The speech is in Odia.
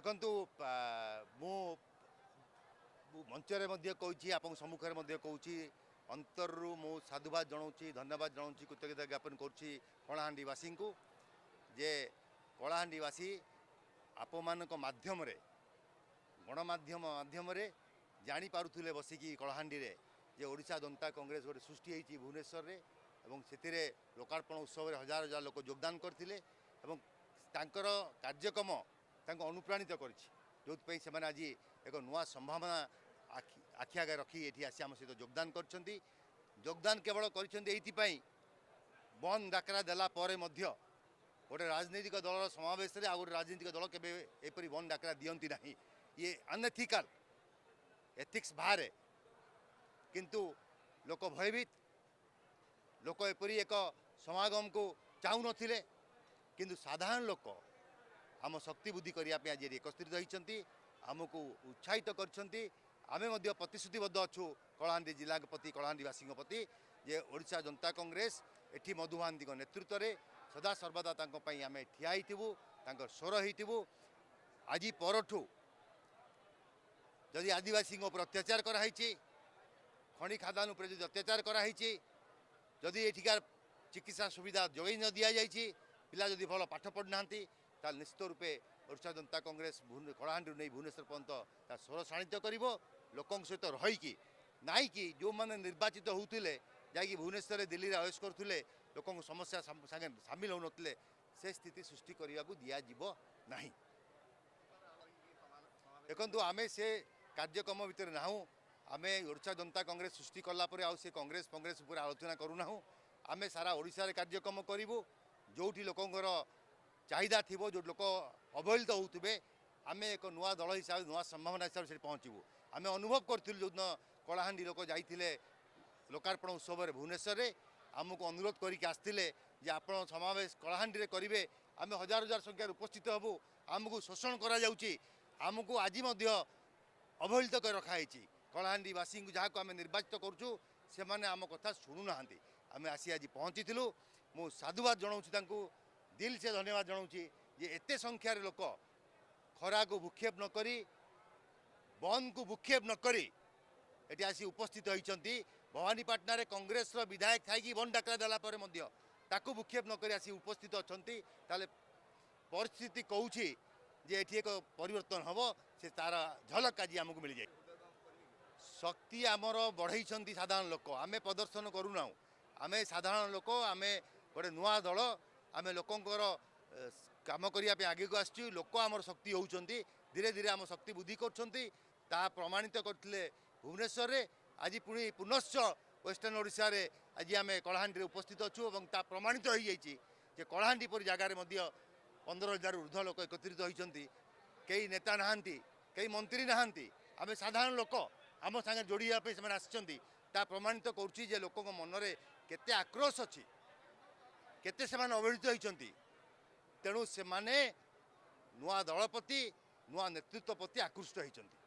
ଦେଖନ୍ତୁ, ମୁଁ ମଞ୍ଚରେ ମଧ୍ୟ କହୁଛି, ଆପଣଙ୍କ ସମ୍ମୁଖରେ ମଧ୍ୟ କହୁଛି, ଅନ୍ତରରୁ ମୁଁ ସାଧୁବାଦ ଜଣାଉଛି, ଧନ୍ୟବାଦ ଜଣାଉଛି, କୃତଜ୍ଞତା ଜ୍ଞାପନ କରୁଛି କଳାହାଣ୍ଡିବାସୀଙ୍କୁ ଯେ କଳାହାଣ୍ଡିବାସୀ ଆପଣମାନଙ୍କ ମାଧ୍ୟମରେ, ଗଣମାଧ୍ୟମ ମାଧ୍ୟମରେ ଜାଣିପାରୁଥିଲେ ବସିକି କଳାହାଣ୍ଡିରେ ଯେ ଓଡ଼ିଶା ଜନତା କଂଗ୍ରେସ ଗୋଟେ ସୃଷ୍ଟି ହେଇଛି ଭୁବନେଶ୍ୱରରେ ଏବଂ ସେଥିରେ ଲୋକାର୍ପଣ ଉତ୍ସବରେ ହଜାର ହଜାର ଲୋକ ଯୋଗଦାନ କରିଥିଲେ ଏବଂ ତାଙ୍କର କାର୍ଯ୍ୟକ୍ରମ ତାଙ୍କୁ ଅନୁପ୍ରାଣିତ କରିଛି, ଯେଉଁଥିପାଇଁ ସେମାନେ ଆଜି ଏକ ନୂଆ ସମ୍ଭାବନା ଆଖି ଆଗରେ ରଖି ଏଠି ଆସି ଆମ ସହିତ ଯୋଗଦାନ କରିଛନ୍ତି। ଯୋଗଦାନ କେବଳ କରିଛନ୍ତି ଏଇଥିପାଇଁ, ବନ୍ଦ ଡାକରା ଦେଲା ପରେ ମଧ୍ୟ ଗୋଟେ ରାଜନୈତିକ ଦଳର ସମାବେଶରେ ଆଉ ଗୋଟେ ରାଜନୈତିକ ଦଳ କେବେ ଏପରି ବନ୍ଦ ଡାକରା ଦିଅନ୍ତି ନାହିଁ। ଇଏ ଅନଏଥିକାଲ, ଏଥିକ୍ସ ବାହାରେ। କିନ୍ତୁ ଲୋକ ଭୟଭୀତ, ଲୋକ ଏପରି ଏକ ସମାଗମକୁ ଚାହୁଁନଥିଲେ, କିନ୍ତୁ ସାଧାରଣ ଲୋକ ଆମ ଶକ୍ତି ବୃଦ୍ଧି କରିବା ପାଇଁ ଆଜି ଏଠି ଏକତ୍ରିତ ହୋଇଛନ୍ତି, ଆମକୁ ଉତ୍ସାହିତ କରିଛନ୍ତି। ଆମେ ମଧ୍ୟ ପ୍ରତିଶ୍ରୁତିବଦ୍ଧ ଅଛୁ କଳାହାଣ୍ଡି ଜିଲ୍ଲାଙ୍କ ପ୍ରତି, କଳାହାଣ୍ଡିବାସୀଙ୍କ ପ୍ରତି ଯେ ଓଡ଼ିଶା ଜନତା କଂଗ୍ରେସ ଏଠି ମଧୁ ମହାନ୍ତିଙ୍କ ନେତୃତ୍ୱରେ ସଦାସର୍ବଦା ତାଙ୍କ ପାଇଁ ଆମେ ଠିଆ ହେଇଥିବୁ, ତାଙ୍କର ସ୍ୱର ହେଇଥିବୁ। ଆଜି ପରଠୁ ଯଦି ଆଦିବାସୀଙ୍କ ଉପରେ ଅତ୍ୟାଚାର କରାହେଇଛି, ଖଣି ଖାଦାନ ଉପରେ ଯଦି ଅତ୍ୟାଚାର କରାହେଇଛି, ଯଦି ଏଠିକାର ଚିକିତ୍ସା ସୁବିଧା ଯୋଗାଇ ନ ଦିଆଯାଇଛି, ପିଲା ଯଦି ଭଲ ପାଠ ପଢ଼ୁନାହାନ୍ତି, ତାହେଲେ ନିଶ୍ଚିତ ରୂପେ ଓଡ଼ିଶା ଜନତା କଂଗ୍ରେସ କଳାହାଣ୍ଡିରୁ ନେଇ ଭୁବନେଶ୍ୱର ପର୍ଯ୍ୟନ୍ତ ତା ସ୍ୱର ଶାଣିତ କରିବ ଲୋକଙ୍କ ସହିତ ରହିକି। ନାଇଁ କି ଯେଉଁମାନେ ନିର୍ବାଚିତ ହେଉଥିଲେ, ଯାଇକି ଭୁବନେଶ୍ୱରରେ, ଦିଲ୍ଲୀରେ ଅୟସ କରୁଥିଲେ, ଲୋକଙ୍କ ସମସ୍ୟା ସାଙ୍ଗେ ସାମିଲ ହେଉନଥିଲେ, ସେ ସ୍ଥିତି ସୃଷ୍ଟି କରିବାକୁ ଦିଆଯିବ ନାହିଁ। ଦେଖନ୍ତୁ, ଆମେ ସେ କାର୍ଯ୍ୟକ୍ରମ ଭିତରେ ନାହୁଁ। ଆମେ ଓଡ଼ିଶା ଜନତା କଂଗ୍ରେସ ସୃଷ୍ଟି କଲା ପରେ ଆଉ ସେ କଂଗ୍ରେସ ଫଂଗ୍ରେସ ଉପରେ ଆଲୋଚନା କରୁନାହୁଁ। ଆମେ ସାରା ଓଡ଼ିଶାରେ କାର୍ଯ୍ୟକ୍ରମ କରିବୁ। ଯେଉଁଠି ଲୋକଙ୍କର ଚାହିଦା ଥିବ, ଯେଉଁଠି ଲୋକ ଅବହେଳିତ ହେଉଥିବେ, ଆମେ ଏକ ନୂଆ ଦଳ ହିସାବରେ, ନୂଆ ସମ୍ଭାବନା ହିସାବରେ ସେଠି ପହଞ୍ଚିବୁ। ଆମେ ଅନୁଭବ କରିଥିଲୁ, ଯେଉଁଦିନ କଳାହାଣ୍ଡି ଲୋକ ଯାଇଥିଲେ ଲୋକାର୍ପଣ ଉତ୍ସବରେ ଭୁବନେଶ୍ୱରରେ, ଆମକୁ ଅନୁରୋଧ କରିକି ଆସିଥିଲେ ଯେ ଆପଣ ସମାବେଶ କଳାହାଣ୍ଡିରେ କରିବେ, ଆମେ ହଜାର ହଜାର ସଂଖ୍ୟାରେ ଉପସ୍ଥିତ ହେବୁ, ଆମକୁ ଶୋଷଣ କରାଯାଉଛି, ଆମକୁ ଆଜି ମଧ୍ୟ ଅବହେଳିତ କରି ରଖାହେଇଛି, କଳାହାଣ୍ଡିବାସୀଙ୍କୁ ଯାହାକୁ ଆମେ ନିର୍ବାଚିତ କରୁଛୁ ସେମାନେ ଆମ କଥା ଶୁଣୁନାହାନ୍ତି। ଆମେ ଆସି ଆଜି ପହଞ୍ଚିଥିଲୁ। ମୁଁ ସାଧୁବାଦ ଜଣାଉଛି ତାଙ୍କୁ, ଦିଲ ସେ ଧନ୍ୟବାଦ ଜଣାଉଛି ଯେ ଏତେ ସଂଖ୍ୟାରେ ଲୋକ ଖରାକୁ ଭୃକ୍ଷେପ ନ କରି, ବନ୍ଦକୁ ଭୃକ୍ଷେପ ନ କରି ଏଠି ଆସି ଉପସ୍ଥିତ ହୋଇଛନ୍ତି। ଭବାନୀପାଟଣାରେ କଂଗ୍ରେସର ବିଧାୟକ ଥାଇକି ବନ୍ଦ ଡାକରା ଦେଲା ପରେ ମଧ୍ୟ ତାକୁ ଭୃକ୍ଷେପ ନ କରି ଆସି ଉପସ୍ଥିତ ଅଛନ୍ତି, ତାହେଲେ ପରିସ୍ଥିତି କହୁଛି ଯେ ଏଠି ଏକ ପରିବର୍ତ୍ତନ ହେବ। ସେ ତାର ଝଲକ ଆଜି ଆମକୁ ମିଳିଯାଏ। ଶକ୍ତି ଆମର ବଢ଼େଇଛନ୍ତି ସାଧାରଣ ଲୋକ, ଆମେ ପ୍ରଦର୍ଶନ କରୁନାହୁଁ। ଆମେ ସାଧାରଣ ଲୋକ, ଆମେ ଗୋଟେ ନୂଆ ଦଳ, ଆମେ ଲୋକଙ୍କର କାମ କରିବା ପାଇଁ ଆଗକୁ ଆସିଛୁ। ଲୋକ ଆମର ଶକ୍ତି ହେଉଛନ୍ତି, ଧୀରେ ଧୀରେ ଆମ ଶକ୍ତି ବୃଦ୍ଧି କରୁଛନ୍ତି। ତାହା ପ୍ରମାଣିତ କରିଥିଲେ ଭୁବନେଶ୍ୱରରେ। ଆଜି ପୁଣି ପୁନଶ୍ଚ ୱେଷ୍ଟର୍ଣ୍ଣ ଓଡ଼ିଶାରେ ଆଜି ଆମେ କଳାହାଣ୍ଡିରେ ଉପସ୍ଥିତ ଅଛୁ ଏବଂ ତାହା ପ୍ରମାଣିତ ହୋଇଯାଇଛି ଯେ କଳାହାଣ୍ଡି ପରି ଜାଗାରେ ମଧ୍ୟ 15,000 ଉର୍ଦ୍ଧ୍ୱ ଲୋକ ଏକତ୍ରିତ ହୋଇଛନ୍ତି। କେହି ନେତା ନାହାନ୍ତି, କେହି ମନ୍ତ୍ରୀ ନାହାନ୍ତି, ଆମେ ସାଧାରଣ ଲୋକ, ଆମ ସାଙ୍ଗରେ ଯୋଡ଼ି ହେବା ପାଇଁ ସେମାନେ ଆସିଛନ୍ତି। ତାହା ପ୍ରମାଣିତ କରୁଛି ଯେ ଲୋକଙ୍କ ମନରେ କେତେ ଆକ୍ରୋଶ ଅଛି, କେତେ ସେମାନେ ଅବହେଳିତ ହୋଇଛନ୍ତି। ତେଣୁ ସେମାନେ ନୂଆ ଦଳ ପ୍ରତି, ନୂଆ ନେତୃତ୍ୱ ପ୍ରତି ଆକୃଷ୍ଟ ହୋଇଛନ୍ତି।